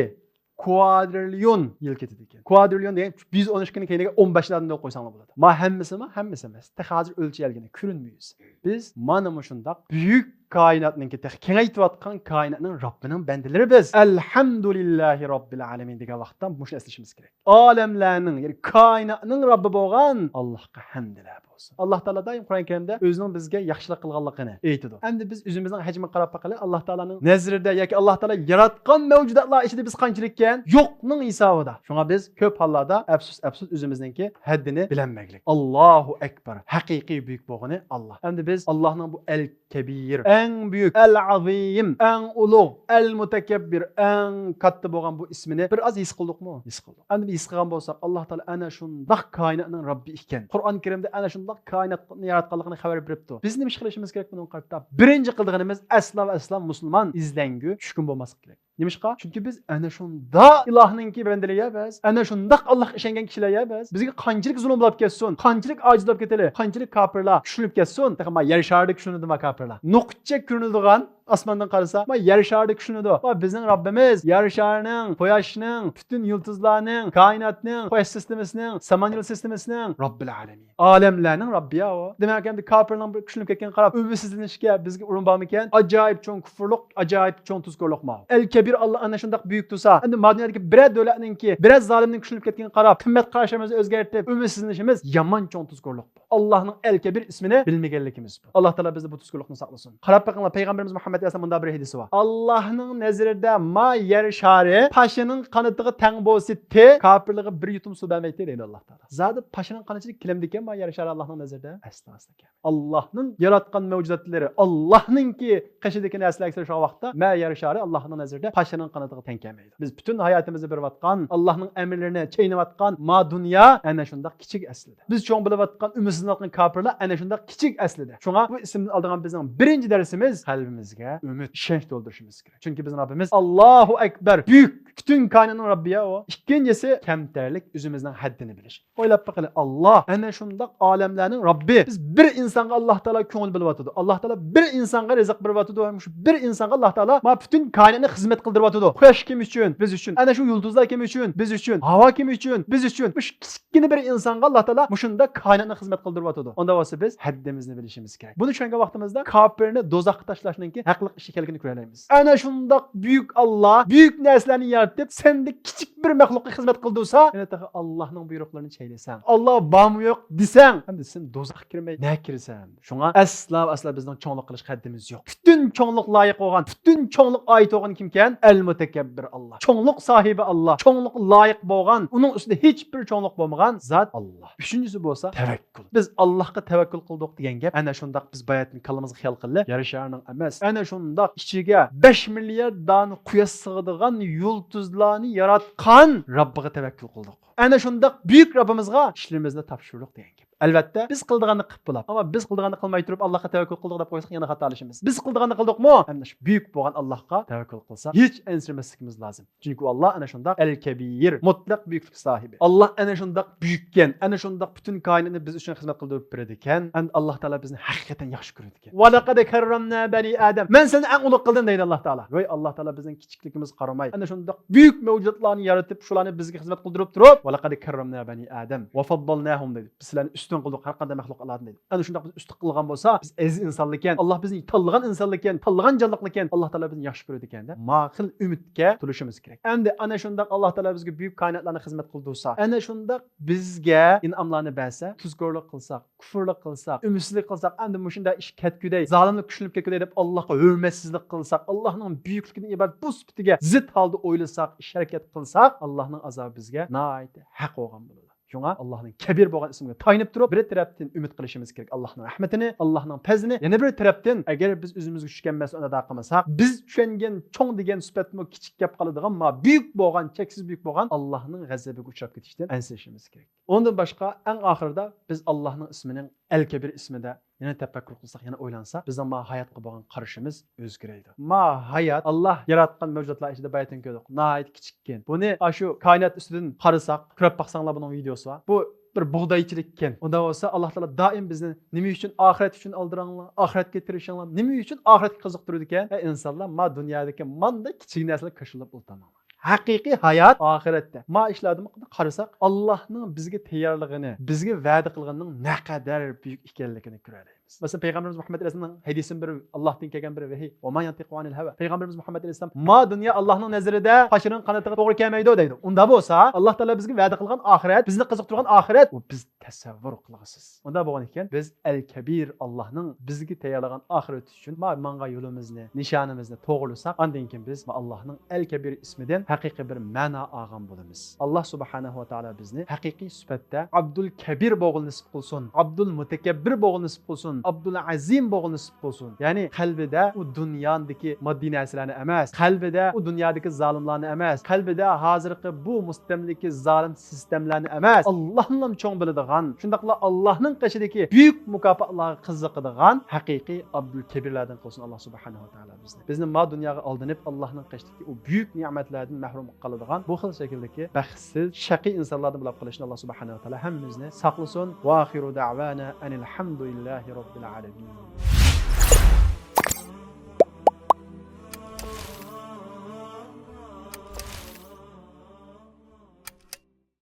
كۋادرىليون يىل كېتىدىكەن. كۋادرىليون دېگەن يۈز ئون ئىككىنى كەينىگە ئون بەش ئادەمدىن قويساڭلار بولىدۇ. ما ھەممىسىمۇ؟ ھەممىسى ئەمەس. تېخى ھازىر ئۆلچىيەلگىنى، كۆرۈنمىيوسى. بىز مانا مۇشۇنداق بۈيۈك كائىناتنىڭكى تېخى كېڭەيتىۋاتقان كائىناتنىڭ رەببىنىڭ بەندىلىرى بىز. ئەلھەمدۇلىللاھى رەببىل ئالەمىن دېگەن ۋاقىتتا مۇشۇنى ئەسلىشىمىز كېرەك. ئالەملەرنىڭ، يەنى كائىناتنىڭ رەببى بولغان ئاللاھقا ھەمدىلەر بولسۇن. ئاللاھ تائالا دائىم قۇرئان كەرىمدە ئۆزىنىڭ بىزگە ياخشىلىق قىلغانلىقىنى ئېيتىدۇ. ئەمدى بىز ئۆزىمىزنىڭ ھەجمىگە قاراپ باقايلى. ئاللاھ تائالانىڭ نەزىرىدە ياكى ئاللاھ تائالا ياراتقان مەۋجۇداتلار ئىچىدە بىز قانچىلىككەن؟ يوقنىڭ ھېسابىدا. شۇڭا بىز كۆپ ھاللاردا ئەپسۇس، ئەپسۇس، ئۆزىمىزنىڭكى ھەددىنى بىلەلمەيلىك. ئاللاھۇ ئەكبەر. ھەقىقىي بۈيۈك بولغىنى ئاللاھ. ئەمدى بىز ئاللاھنىڭ بۇ ئەل كەبىر، ئەڭ بۈيۈك، ئەل ئازىم، ئەڭ ئۇلۇغ، ئەل مۇتەكەببىر، ئەڭ كاتتا بولغان بۇ ئىسمىنى بىر ئاز ھېس قىلدۇقمۇ؟ ھېس قىلدۇق. ئەمدى بىز ھېس قىلغان بولساق، ئاللاھ تائالا ئەنە شۇنداق كائىناتنىڭ رەببى ئىكەن. قۇرئان كەرىمدە ئەنە شۇنداق كائىناتنى ياراتقانلىقىنى خەۋەر بېرىپتۇ. بىز نېمە ئىش قىلىشىمىز كېرەك بۇنىڭغا قارىتا؟ بىرىنچى قىلىدىغىنىمىز ئەسلا ۋە ئەسلا مۇسۇلمان ئىزدەنگۈ، چۈشكۈن بولماسلىق كېرەك. نېمىشقا؟ چۈنكى بىز ئەنە شۇنداق ئىلاھنىڭكى بەندىلىرى يا بىز. ئەنە شۇنداق ئاللاھقا ئىشەنگەن كىشىلەر يا بىز. بىزگە قانچىلىك زۇلۇم بولاپ كەتسۇن، قانچىلىك ئاجىز بولاپ كېتەيلى، قانچىلىك كاپىرلار كۈچلىنىپ كەتسۇن، تېخى ما يەر شارىدا كۈچلىنىدۇ ما كاپىرلار. نوقۇتچە كۆرۈنىدىغان ئاسماندىن قارىسا، ما يەر شارىدا كۈچلىنىدۇ. ما بىزنىڭ رەببىمىز يەر شارىنىڭ، قۇياشنىڭ، پۈتۈن يۇلتۇزلارنىڭ، كائىناتنىڭ، قۇياش سىستېمىسىنىڭ، سامان يول سىستېمىسىنىڭ رەببىل ئالەمىن. ئالەملەرنىڭ رەببى يا ئۇ. دېمەك، ئەمدى كاپىرنىڭ بىر كۈچلىنىپ كەتكەنگە قاراپ ئۈمىدسىزلىنىشكە بىزگە ئورۇن بارمىكەن؟ ئاجايىپ چوڭ كۇفۇرلۇق، ئاجايىپ چوڭ تۇزكورلۇق ماۋۇ. ئەل كەبىر ئاللا ئەنە شۇنداق بۈيۈك تۇرسا، ئەمدى ما دۇنيادىكى بىرەر دۆلەتنىڭكى، بىرەر زالىمنىڭ كۈچلىنىپ كەتكەنگە قاراپ قىممەت قاراشلىرىمىزنى ئۆزگەرتىپ ئۈمىدسىزلىنىشىمىز يامان چوڭ تۇزكورلۇق بۇ. ئاللانىڭ ئەل كەبىر ئىسمىنى بىلمىگەنلىكىمىز بۇ. ئاللا تائالا بىزنى بۇ تۇزكورلۇقتىن ساقلىسۇن. قاراپ بېقىڭلار، پەيغەمبىرىمىز مۇھەممەد ئەلەيھىسسالام مۇنداق بىر ھەدىسى بار. ئاللانىڭ نەزىرىدە ما يەر شارى پاشىنىڭ قانىتىغا تەڭ بولسىتى، كاپىرلارغا بىر يۇتۇم سۇ بەرمەيتتى دەيدۇ ئاللا تائالا. زادى پاشىنىڭ قانىتىچىلىك كېلەمدىكەن ما يەر شارى ئاللانىڭ نەزىرىدە؟ ئەسلا، ئەسلا كەلمەيدۇ. ئاللانىڭ ياراتقان مەۋجۇداتلىرى، ئاللانىڭكى قېشىدىكى نەرسىلەرگە سېلىشقان ۋاقىتتا ما يەر شارى ئاللانىڭ نەزىرىدە پاشىنىڭ قانىتىغا تەڭ كەلمەيدۇ. بىز پۈتۈن ھاياتىمىزنى بېرىۋاتقان، ئاللانىڭ ئەمرلىرىنى چەينەۋاتقان ما دۇنيا ئەنە شۇنداق كىچىك ئەسلىدە. بىز چوڭ بىلىۋاتقان، ئۈمىدسىزلىنىۋاتقان كاپىرلار ئەنە شۇنداق كىچىك ئەسلىدە. شۇڭا بۇ ئىسىمدىن ئالىدىغان بىزنىڭ بىرىنچى دەرسىمىز قەلبىمىزگە ئۈمىد، ئىشەنچ تولدۇرۇشىمىز كېرەك. چۈنكى بىزنىڭ رەببىمىز ئاللاھۇ ئەكبەر، بۈيۈك، پۈتۈن كائىناتنىڭ رەببى يا ئۇ. ئىككىنچىسى كەمتەرلىك، ئۆزىمىزنىڭ ھەددىنى بىلىش. ئويلاپ بېقىلى، ئاللا ئەنە شۇنداق ئالەملەرنىڭ رەببى. بىز بىر ئىنسانغا ئاللا تائالا كۆڭۈل بۆلۈۋاتىدۇ. ئاللا تائالا بىر ئىنسانغا رىزىق بېرىۋاتىدۇ. ھەم شۇ بىر ئىنسانغا ئاللا تائالا ما پۈتۈن كائىناتنى خىزمەت قىلدۇرۇۋاتىدۇ. قۇياش كىم ئۈچۈن؟ بىز ئۈچۈن. ئەنە شۇ يۇلتۇزلار كىم ئۈچۈن؟ بىز ئۈچۈن. ھاۋا كىم ئۈچۈن؟ بىز ئۈچۈن. مۇشۇ كىچىككىنە بىر ئىنسانغا ئاللا تائالا مۇشۇنداق كائىناتنى خىزمەت قىلدۇرۇۋاتىدۇ. ئۇندا بولسا بىز ھەددىمىزنى بىلىشىمىز كېرەك. بۇنى چۈشەنگەن ۋاقتىمىزدا كاپىرنى دوزاخقا تاشلاشنىڭكى ھەقلىق ئىش ئىكەنلىكىنى كۆرەلەيمىز. ئەنە شۇنداق بۈيۈك ئاللا، بۈيۈك نەرسىلەرنى يارىتىپ، سەندەك كىچىك بىر مەخلۇققا خىزمەت قىلدۇرسا، يەنە تېخى ئاللانىڭ بۇيرۇقلىرىنى چەيلىسەڭ، ئاللا بارمۇ يوق دېسەڭ، ئەمدى سەن دوزاخقا كىرمەي نەگە كىرىسەن؟ شۇڭا ئەسلا ۋە ئەسلا بىزنىڭ چوڭلۇق قىلىشقا ھەددىمىز يوق. پۈتۈن چوڭلۇق لايىق بولغان، پۈتۈن چوڭلۇق ئائىت بولغان كىمكەن؟ ئەل مۇتەكەببىر ئاللا. چوڭلۇق ساھىبى ئاللا. چوڭلۇققا لايىق بولغان، ئۇنىڭ ئۈستىدە ھېچ بىر چوڭلۇق بولمىغان زات ئاللا. ئۈچىنچىسى بولسا تەۋەككۈل. بىز ئاللاھقا تەۋەككۈل قىلدۇق دېگەن گەپ ئەنە شۇنداق بىز باياتىن كاللىمىزغا خىيال قىلدى. يەر شارىنىڭ ئەمەس، ئەنە شۇنداق ئىچىگە بەش مىليارد دانە قۇياش سىغىدىغان يۇلتۇزلارنى ياراتقان رەببىغا تەۋەككۈل قىلدۇق. ئەنە شۇنداق بۈيۈك رەببىمىزغا ئىشلىرىمىزنى تاپشۇردۇق دېگەن گەپ. ئەلۋەتتە، بىز قىلىدىغاننى قىلىپ بولۇپ، ئەمما بىز قىلىدىغاننى قىلماي تۇرۇپ، ئاللاھقا تەۋەككۈل قىلدۇق دەپ قويساق، يەنە خاتالىشىمىز. بىز قىلىدىغاننى قىلدۇقمۇ؟ ئەمدى شۇ بۈيۈك بولغان ئاللاھقا تەۋەككۈل قىلساق، ھېچ ئەنسىرىمەسلىكىمىز لازىم. چۈنكى ئۇ ئاللا ئەنە شۇنداق ئەل كەبىر، مۇتلەق بۈيۈكلۈك ساھىبى. ئاللا ئەنە شۇنداق بۈيۈككەن، ئەنە شۇنداق پۈتۈن كائىناتنى بىز ئۈچۈن خىزمەت قىلدۇرۇپ بېرىدىكەن. ئەمدى ئاللا تائالا بىزنى ھەقىقەتەن ياخشى كۆرىدىكەن. ۋەلەقەد كەررەمنا بەنى ئادەم. مەن سېنى ئەڭ ئۇلۇغ قىلدىم دەيدۇ ئاللا تائالا. ۋاي ئاللا تائالا بىزنىڭ كىچىكلىكىمىزگە قارىماي، ئەنە شۇنداق بۈيۈك مەۋجۇداتلارنى يارىتىپ، شۇلارنى بىزگە خىزمەت قىلدۇرۇپ تۇرۇپ، ۋەلەقەد كەررەمنا بەنى ئادەم ۋە فەددەلناھۇم دەيدۇ. بىز سىلەرنى ئۈستۈن قىلدۇق ھەر قانداق مەخلۇق ئالاردىن دەيدۇ. ئەنە شۇنداق بىز ئۈستۈن قىلغان بولسا، بىز ئەزىز ئىنسانلىكەن، ئاللا بىزنى تاللىغان ئىنسانلىكەن، تاللىغان جانلىقلىكەن، ئاللا تائالا بىزنى ياخشى كۆرىدىكەن دەپ ما خىل ئۈمىدكە تولۇشىمىز كېرەك. ئەمدى ئەنە شۇنداق ئاللا تائالا بىزگە بۈيۈك كائىناتلارنى خىزمەت قىلدۇرسا، ئەنە شۇنداق بىزگە ئىنئاملارنى بەرسە، تۇزكورلۇق قىلساق، كۇفرلۇق قىلساق، ئۈمىدسىزلىك قىلساق، ئەمدى مۇشۇنداق ئىش كەتكۈدەي، زالىملىق كۈچلىنىپ كەتكۈدەي دەپ ئاللاھقا ھۆرمەتسىزلىك قىلساق، ئاللاھنىڭ بۈيۈكلۈكىدىن ئىبارەت بۇ سۈپىتىگە زىت ھالدا ئويلىساق، ئىش ھەرىكەت قىلساق، ئاللاھنىڭ ئازابى بىزگە ناھايىتى ھەق بولغان بولىدۇ. شۇڭا ئاللاھنىڭ كەبىر بولغان ئىسمىگە تايىنىپ تۇرۇپ، بىر تەرەپتىن ئۈمىد قىلىشىمىز كېرەك ئاللاھنىڭ رەھمىتىنى، ئاللاھنىڭ پەزلىنى، يەنە بىر تەرەپتىن ئەگەر بىز ئۆزىمىزگە چۈشكەن مەسئۇلىيەتنى ئادا قىلمىساق، بىز چۈشەنگەن چوڭ دېگەن سۈپەتمۇ كىچىك گەپ قالىدىغان، ما بۈيۈك بولغان، چەكسىز بۈيۈك بولغان ئاللاھنىڭ غەزىپىگە ئۇچراپ كېتىشتىن ئەنسىرىشىمىز كېرەك. ئۇنىڭدىن باشقا، ئەڭ ئاخىرىدا بىز ئاللاھنىڭ ئىسمىنىڭ ئەل كەبىر ئىسمىدە يەنە تەپەككۇر قىلساق، يەنە ئويلانساق، بىزنىڭ ما ھاياتقا بولغان قارىشىمىز ئۆزگىرەيدۇ. ما ھايات، ئاللا ياراتقان مەۋجۇداتلار ئىچىدە باياتىن كۆردۇق، ناھايىتى كىچىككەن. بۇنى ئاشۇ كائىنات ئۈستىدىن قارىساق، كۆرۈپ باقساڭلار بۇنىڭ ۋىدېئوسى بار. بۇ بىر بۇغدايچىلىككەن. ئۇندا بولسا ئاللا تائالا دائىم بىزنى نېمە ئۈچۈن ئاخىرەت ئۈچۈن ئالدىراڭلار، ئاخىرەتكە تىرىشىڭلار، نېمە ئۈچۈن ئاخىرەتكە قىزىقتۇرىدىكەن؟ ئەي ئىنسانلار، ما دۇنيادىكى ماندەك كىچىك نەرسىلەرگە كاشىلىنىپ ئولتۇرماڭلار. ھەقىقىي ھايات ئاخىرەتتە. ما ئىشلاردىمۇ قارىساق، ئاللاھنىڭ بىزگە تەييارلىغىنى، بىزگە ۋەدە قىلغىنىنىڭ نەقەدەر بۈيۈك ئىكەنلىكىنى كۆرەلەيمىز. مەسىلەن، پەيغەمبىرىمىز مۇھەممەد ئەلەيھىسسالامنىڭ ھەدىسىدىن بىر، ئاللاھتىن كەلگەن بىر ۋەھىي، «ۋەما يەنتىقۇ ئەنىل ھەۋا». پەيغەمبىرىمىز مۇھەممەد ئەلەيھىسسالام، ما دۇنيا ئاللاھنىڭ نەزىرىدە قاشنىڭ قانىتىغا توغرا كەلمەيدۇ دەيدۇ. ئۇندا بولسا، ئاللاھ تائالا بىزگە ۋەدە قىلغان ئاخىرەت، بىزنى قىزىقتۇرغان ئاخىرەت، ئۇ بىز تەسەۋۋۇر قىلغۇسىز. ئۇنداق بولغان ئىكەن، بىز ئەل كەبىر، ئاللاھنىڭ بىزگە تەييارلىغان ئاخىرىتى ئۈچۈن ما-، ماڭغان يولىمىزنى، نىشانىمىزنى توغرىلىساق، ئاندىن كېيىن بىز ما-، ئاللاھنىڭ ئەل كەبىر ئىسمىدىن ھەقىقىي بىر مەنا ئالغان بولىمىز. ئاللاھ سۇبھانەھۇ ۋە تائالا بىزنى ھەقىقىي سۈپەتتە ئابدۇل كەبىر بولغىلى نېسىپ قىلسۇن، ئابدۇل مۇتەكەببىر بولغىلى نېسىپ قىلسۇن، ئابدۇل ئەزىم بولغىلى نېسىپ قىلسۇن. يەنى قەلبىدە ئۇ دۇنيادىكى ماددىي نەرسىلەرنى ئەمەس، قەلبىدە ئۇ دۇنيادىكى زالىملارنى ئەمەس، قەلبىدە ھازىرقى بۇ مۇستەملىكە زالىم سىستېمىلەرنى ئەمەس، ئاللاھنىلا چوڭ بىلىدىغان، شۇنداقلا ئاللاھنىڭ قېشىدىكى بۈيۈك مۇكاپاتلارغا قىزىقىدىغان ھەقىقىي ئابدۇل كەبىرلەردىن قىلسۇن ئاللاھ سۇبھانەھۇ ۋە تائالا بىزنى. بىزنى ما دۇنياغا ئالدىنىپ، ئاللاھنىڭ قېشىدىكى ئۇ بۈيۈك نېمەتلەردىن مەھرۇم قالىدىغان بۇ خىل شەكىلدىكى بەختسىز، شەقىي ئىنسانلاردىن بولۇپ قېلىشتىن ئاللاھ سۇبھانەھۇ ۋە تائالا ھەممىمىزنى ساقلىسۇن. ۋە ئاخىرۇ دەئۋانا ئەنىل ھەمدۇلىللاھى رەببىل ئالەمىن.